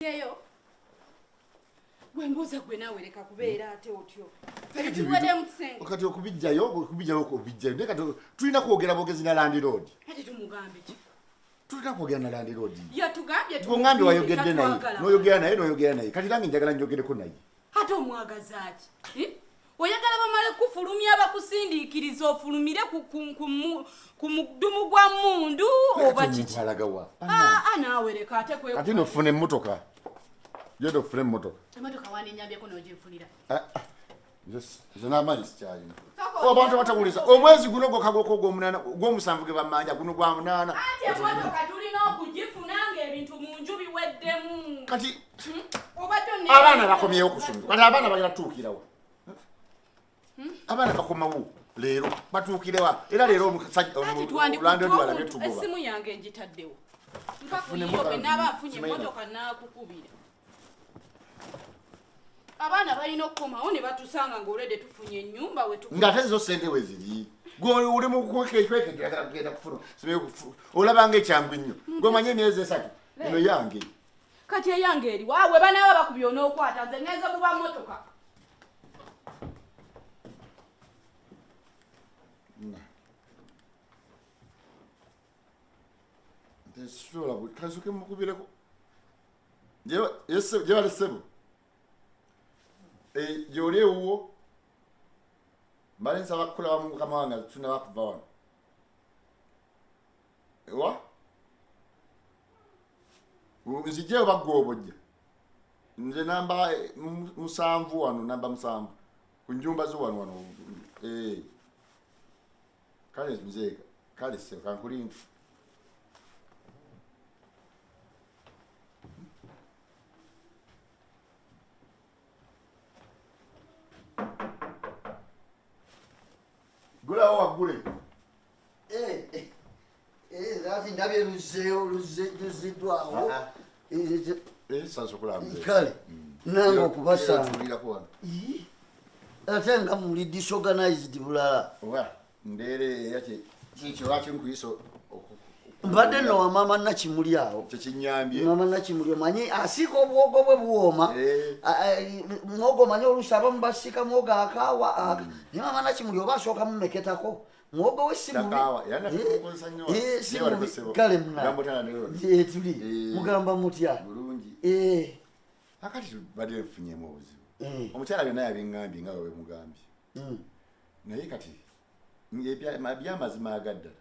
Yeyo. Gwe mbuuza gwe naawe leka kubeera ate otyo. Tuwedde mu kisenge. Kati okubijjayo okubijjayo okubijjayo naye kati tulina kwogera bwogezi na landiroodi. Kati tumugambe ki? Tulina kwogera na landiroodi. Yatugambye Gwe wayogedde naye n'oyogera naye n'oyogera naye kati nange njagala njogereko naye. Ate omwagaza ki? Eh? Oyagala bamale kufulumya bakusindiikiriza ofulumire ku mudumu gwa mmundu oba kiki? Alagawa. Ah, ah, naawe leka ate kwe. Kati nofuna emmotoka. Genda ofune emmotoka. Emmotoka wanenyambyeko n'oginfunira. Ah, ah. Nze n'amaanyi sikyalina. Abantu batawuliza omwezi guno gwokka gwokka ogw'omunaana ogw'omusanvu ge bammanja guno gwa munaana. Anti emmotoka tulina okugifuna ng'ebintu mu nju biweddemu. Kati Obadde abaana bakomyewo ku ssomero kati abaana bagenda tutuukirawa? Abaana bakomawo leero batuukirewa? Era leero omusajja landlord walabye tugoba. Essimu yange ngitaddewo. Mpa ku yiyo bwe naaba nfunye emmotoka naakukubira. Abaana balina okukomawo ne batusanga ng'olwedde tufunye ennyumba we tu ng'ate zo ssente we ziri. Gwe oli mu kwekeekera kugenda kufuna olaba ng'ekyangu ennyo. Gwe omanyi emyezi 3 eno yange. Kati eyange eri waawe banaaba bakubye onookwata nze ngenze kuba mmotoka. Ntesobola kansoke mukubireko. Gyebale ssebo. Gy'oli ewuwo mbale nsaba kukulaba mu mukama wange tunaba kuva wano. Ewa? Nzijjeyo baggwa obojja. Nze namba 7 wano, namba 7 ku nnyumba zo wano wano. Kale nze kale ssebo kankulinda. Gulawo waggule. Ati ndabye luzzeewo, luzziddwawo. Kale nange okubasanga. Ate nga muli disorganized bulala. Mbadde nno wa maama Nakimuli awo. Kyekinyambye. Maama Nakimuli omanyi asiika obwogo bwe buwooma. Mwogo omanyi oluusi abamu basiika mwogo akaawa. Naye maama Nakimuli oba asooka mumeketako. Mwogo we si mubi. Si mubi. Kale muna. Tuli. Mugamba mutya. Bulungi. Akati badde nfunyemu obuzibu. Omukyala byonna yabiŋŋambye nga bwe mugambye. Naye kati ebyamazima agaddala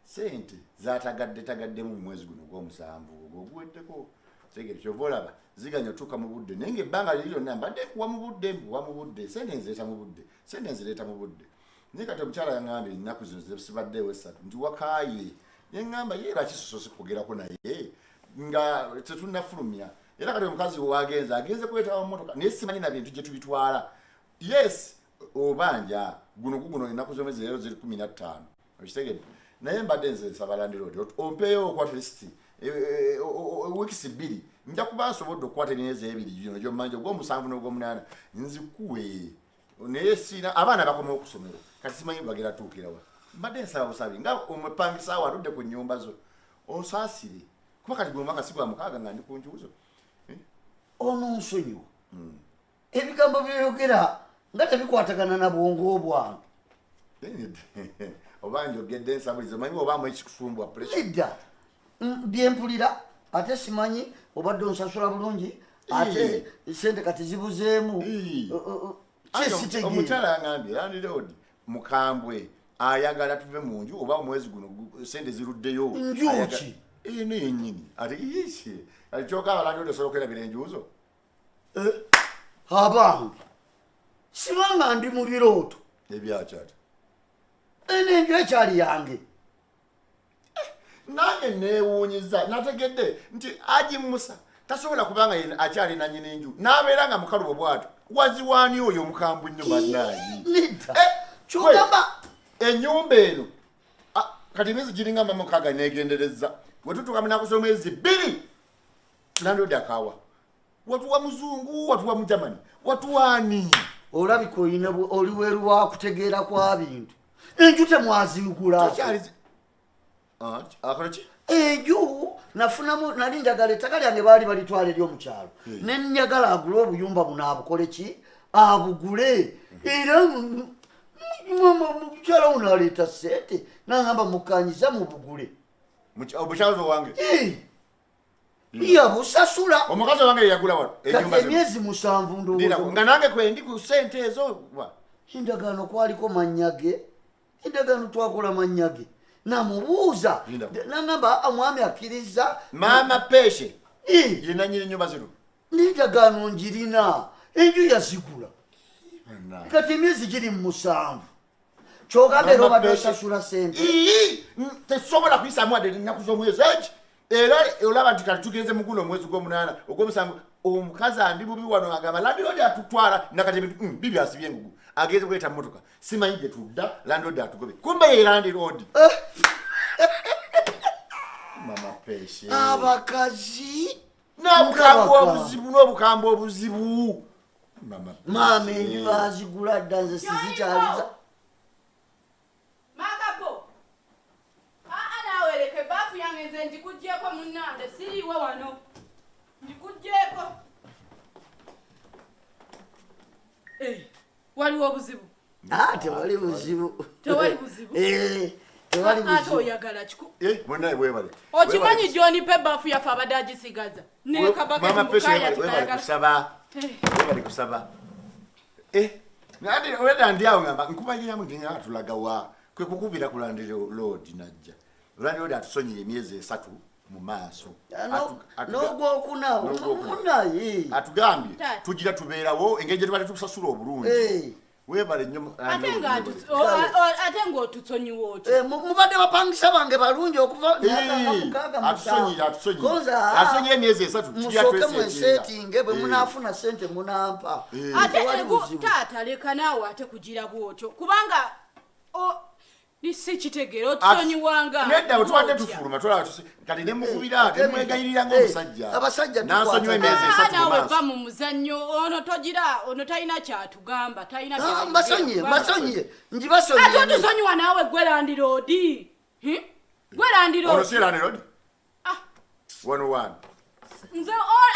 sente zaatagadde tagaddemu mu mwezi guno ogw'omusanvu ogwo oguweddeko. Tegere kyova olaba ziganya otuuka mu budde naye ng'ebbanga liri lyonna mbadde nkuwa mu budde, nkuwa mu budde, sente nzireeta mu budde, sente nzireeta mu budde. Naye kati omukyala yaŋŋambye ennaku zino zisibaddeewo 3 nti wakaaye. Ne ŋŋamba ye lwaki sisoose kwogerako naye nga tetunnafulumya. Era kati omukazi wagenze agenze kwetaba mu mmotoka naye simanyi na bintu gye tubitwala. Yes, obanja guno guno ennaku z'omwezi leero ziri 15. Okitegedde? Naye mbadde nze nsaba landlord ompeeyo okukwata lisiti weeks 2 nja kuba nsobodde okukwata emyezi 2 gino gy'ommanja ogw'omusanvu n'ogw'omunaana nzikuwe. Naye sina abaana bakoma okusomero kati simanyi bagenda tuukirawa. Mbadde nsaba busabi nga omupangisa awo aludde ku nnyumba zo onsaasire kuba kati gwe omwaka si gwa 6 nga ndi ku njuzo. Ono nsonyiwa. Ebigambo by'oyogera nga tebikwatagana na bwongo bwange. Oba njogedde nsabuliza omanyi obaamu ekikusumbwa pressure. Nedda. Bye mpulira ate simanyi obadde onsasula bulungi ate sente kati zibuzeemu. Kyesitegeera. Omukyala yangambye landlord mukambwe ayagala tuve mu nju oba omwezi guno sente ziruddeyo. Nju ki? Eno yennyini. Ate yisi. Kati kyokka abalandlord osobola okwerabira enju zo? Abange sibanga ndi mu birooto. Ebyakyati. Eno enju ekyali yange. Nange neewuunyiza nategedde nti Haji Musa tasobola kubanga ye akyali nannyini nju n'abeera nga mukalubo bw'atyo. Waziwaani oyo omukambwe nnyo bannaayi. Nedda. Kyogamba ennyumba eno kati emyezi giringa mama mukaaga neegendereza. Bwe tutuuka mu nnaku z'omwezi 2 landlord akaawa. Watuwa muzungu, watuwa Mugermany, watuwaani? Olabika olina oli weru wa kutegeera kwa bintu. Enju temwazigula. Ah, akola ki? Enju nafunamu, nali njagala ettaka lyange baali balitwala eri omukyalo, ne njagala agule obuyumba buno abukole ki, abugule. Era mukyala uno aleeta sente nangamba mukanyiza mubugule. Omukyala wange Yabusasula. Omukazi wange yagula wano Kati ennyumba zino. emyezi 7 Ndira, ndowooza nga nange kwendi ku sente ezo wa. Endagaano kwaliko mannya ge, endagaano twakola mannya ge. Namubuuza Linda. nangamba omwami akkiriza. Maama Peshe Eh, ye nannyini nnyumba zino. N'endagaano njirina, enju yazigula. Bannange. Kati emyezi giri mu 7, kyogamba era Mama obadde Peshe. osasula sente. Ii, tesobola kuyisaamu wadde ennaku z'omwezi egi. Era olaba nti kati tugenze mu guno omwezi gw'omunaana ogw'omusanvu, omukazi andi bubi wano agamba landlord atutwala nakati ebintu bibi asibye engugu agenze kuleeta mmotoka simanyi gye tudda, landlord atugobe, kumbe ye landlord. Mama Peshe. Abakazi n'obukambwe Nkabaka. obuzibu, n'obukambwe obuzibu. Mama Peshe. Maama enju bazigula dda, nze sizikyaliza. Makabo, aa naawe leka ebaafu yange nze ngikugyeko munnange, siriiwe wano ngikugyeko. Eh, waliwo obuzibu? Ah, tewali buzibu. Tewali buzibu? Eh, tewali Ate buzibu. oyagala kiku Eh, munnaye weebale. Okimanyi John pe ebaafu yaffe abadde agisigaza Mama Peshe, nekabakaya. weebale, weebale kusaba. Weebale kusaba. Eh, nandi olwedda ndi awo ngamba nkubanyiramu nti nga tulaga wa kwe kukubira ku landlord najja. Landlord atusonyiye emyezi 3 mu maaso. N'ogwokuna. N'ogwokuna. Munaye. Atugambye Taata. tugira tubeerawo engeri gye tubadde tukusasula obulungi. Eh. Weebale nnyo Ate landlord, nga weebale. ate ng'otusonyiwa otyo? Eh, mubadde bapangisa bange balungi okuva Eh, myaka nga 6, atusonyiye, 7. atusonyiye. Konza, Atusonyiye emyezi 3, tugira musooke twesetinga. mwesetinge, bwe Eh. munaafuna sente munampa. Eh. Ate Tewali buzibu. taata leka naawe ate kugira bw'otyo kubanga si kitegeera otusonyiwanga Nedda bwe tubadde bw'otya. tufuluma twalaba kati ne mukubira Eh, temwegayirira eh, ng'omusajja. Abasajja N'ansonyiwa tukwata. emyezi Ah, 3 mu naawe maaso. va mu muzannyo ono, togira ono talina kyatugamba, talina Ah, byayogera mbasonyiye, kubanga- mbasonyiye, njibasonyiye. Ate otusonyiwa naawe gwe landiroodi. Gwe Ono landiroodi. si landlord? Ah. Wano wano. Nze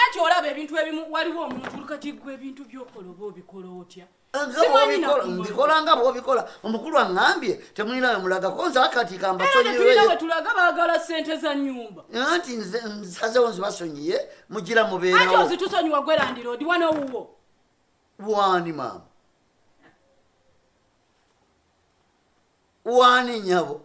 ati olaba ebintu ebimu waliwo omuntu kati gwe ebintu by'okola oba obikola otya? Nga Simanyi bw'obikola, nakumanya. mbikola nga bw'obikola. Omukulu aŋŋambye temulina we mulagako, nze akati Era kambasonyiwe. tetulina we tulaga, baagala ssente za nnyumba. Anti nze nsazewo nzibasonyiye, mugira Ate mubeerawo. ozitusonyiwa gwe landiroodi wano wuwo. Waani maama? Waani nnyabo?